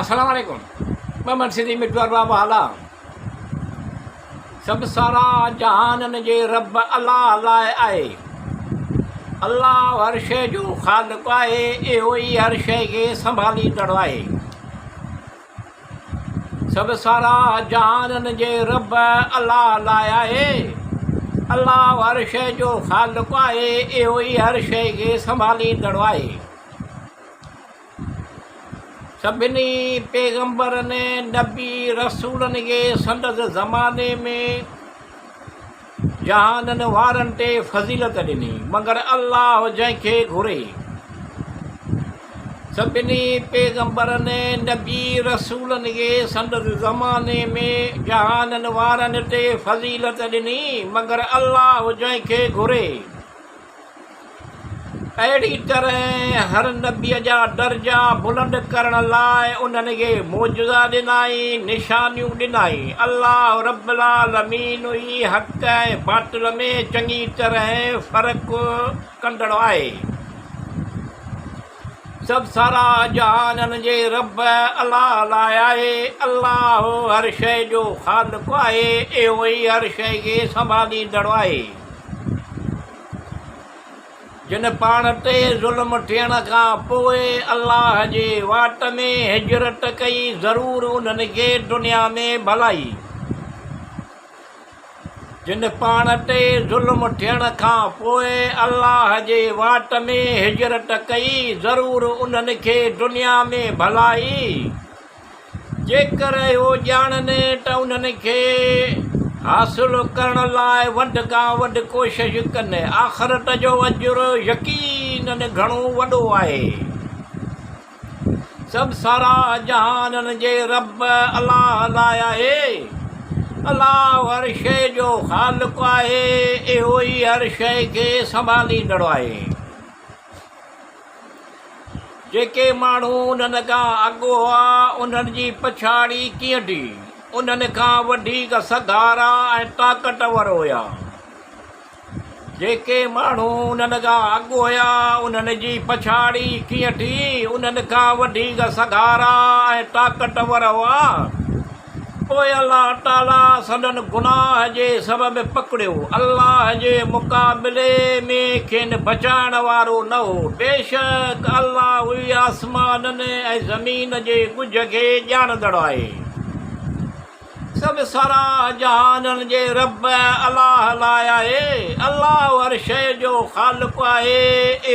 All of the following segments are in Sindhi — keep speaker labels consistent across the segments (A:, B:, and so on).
A: السلام عليڪم ٻمن سنڌي مٺو ارباب هالا سڀ سارا جهانن جي رب الله لاء آهي الله هر شيء جو خالق آهي اهو ئي هر شيء کي سنڀاليندڙ آهي سڀ سارا جهانن جي رب الله لاء آهي الله هر شيء جو خالق آهي اهو ئي هر شيء کي سنڀاليندڙ آهي سڀني پيغمبرن، نبي، رسولن کي سندس زماني ۾ جهانن وارن تي فضيلت ڏني، مگر الله جنهن کي گهري. سڀني پيغمبرن، نبي، رسولن کي سندس زماني ۾ جهانن وارن تي فضيلت ڏني، مگر الله جنهن کي گهري. اهڙي طرح هر نبيء جا درجا بلند ڪرڻ لاء انهن کي معجزا ڏنائين، نشانيون ڏنائين. الله رب العالمين ئي حق ۽ باطل ۾ چڱي طرح فرق ڪندڙ آهي. سڀ ساراهه جهانن جي رب الله لاء آهي. الله هر شيء جو خالق آهي، اهو ئي هر شيء کي سنڀاليندڙ آهي. جن پاڻ تي ظلم ٿيڻ کان پوء الله جي واٽ ۾ هجرت ڪئي ضرور انهن کي دنيا ۾ ڀلائي. جن پاڻ تي ظلم ٿيڻ کان پوء الله جي واٽ ۾ هجرت ڪئي ضرور انهن کي دنيا ۾ ڀلائي. جيڪر اهو ڄاڻن ته انهن کي حاصل ڪرڻ لاء وڌ کان وڌ ڪوشش ڪن. آخرت جو اجر يقيناً گهڻو وڏو آهي. سڀ ساراهه جهانن جي رب الله لاء آهي. الله هر شيء جو خالق آهي، اهو ئي هر شيء کي سنڀاليندڙ آهي. جيڪي ماڻهو انهن کان اڳ هئا، انهن جي پڇاڙي ڪيئن ٿي؟ انهن کان وڌيڪ سگهارا ۽ طاقتور هيا. جيڪي ماڻهو انهن کان اڳ هيا، انهن جي پڇاڙي ڪيئن ٿي؟ انهن کان وڌيڪ سگهارا ۽ طاقتور هئا. پوء الله تعاليٰ سندن گناهه جي سبب پڪڙيو، الله جي مقابلي ۾ کين بچائڻ وارو نه هو، بيشڪ الله ئي آسمانن ۽ زمين جي ڳجهه کي ڄاڻندڙ آهي. سڀ ساراهه جهانن جي رب الله لاء آهي، الله هر شيء جو خالق آهي،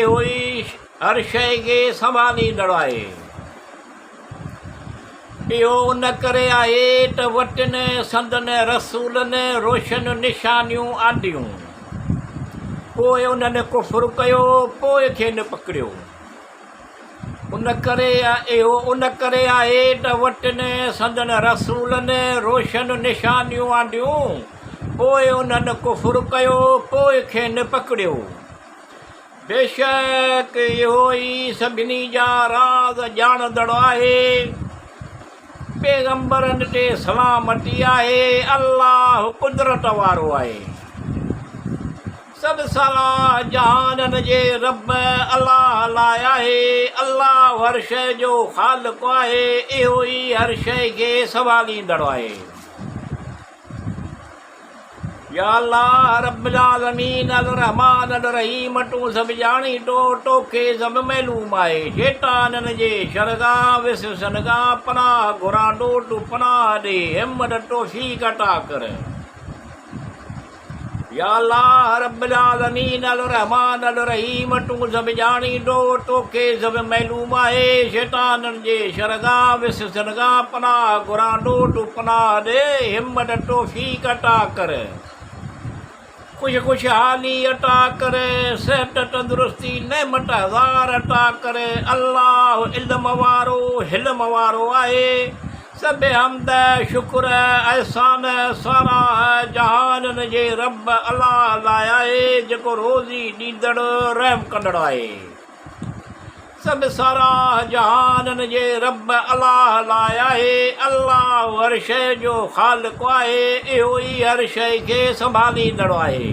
A: اهو ئي هر شيء کي سنڀاليندڙ آهي. اهو ان ڪري آهي ته وٽن سندن رسولن روشن نشانيون آنديون، پوء انهن ڪفر ڪيو، پوء کين پڪڙيو. ان ڪري اهو ان ڪري آهي ته وٽن سندن رسولن روشن نشانيون آنديون، پوء انهن ڪفر ڪيو، پوء کين پڪڙيو. بيشڪ اهو ئي سڀني جا راز ڄاڻندڙ آهي. پيغمبرن تي سلامتي آهي. الله قدرت وارو آهي. سڀ ساراهه جهانن جي رب الله لاء آهي. الله هر شيء جو خالق آهي. اهو ئي هر شيء کي سنڀاليندڙ آهي. يا الله رب العالمين الرحمٰن الرحيم تون سڀ ڄاڻين ٿو توکي سڀ معلوم آهي شيطانن جي شر کان وسوسن کان پناهه گهران ٿو تون پناهه ڏي همت توفيق عطا ڪر يا الله رب العالمين الرحمٰن الرحيم تون سڀ ڄاڻين ٿو توکي سڀ معلوم آهي شيطانن جي شر کان وسوسن کان پناهه گهران ٿو تون پناهه ڏي همت توفيق عطا ڪر خوش خوشحالي عطا ڪر صحت تندرستي نعمت هزار عطا ڪر الله علم وارو حلم وارو آهي سڀ حمد، شڪر، احسان، ساراهه جهانن جي رب الله لاء آهي، جيڪو روزي ڏيندڙ، رحم ڪندڙ آهي. سڀ ساراهه جهانن جي رب الله لاء آهي. الله هر شيء جو خالق آهي، اهو ئي هر شيء کي سنڀاليندڙ آهي.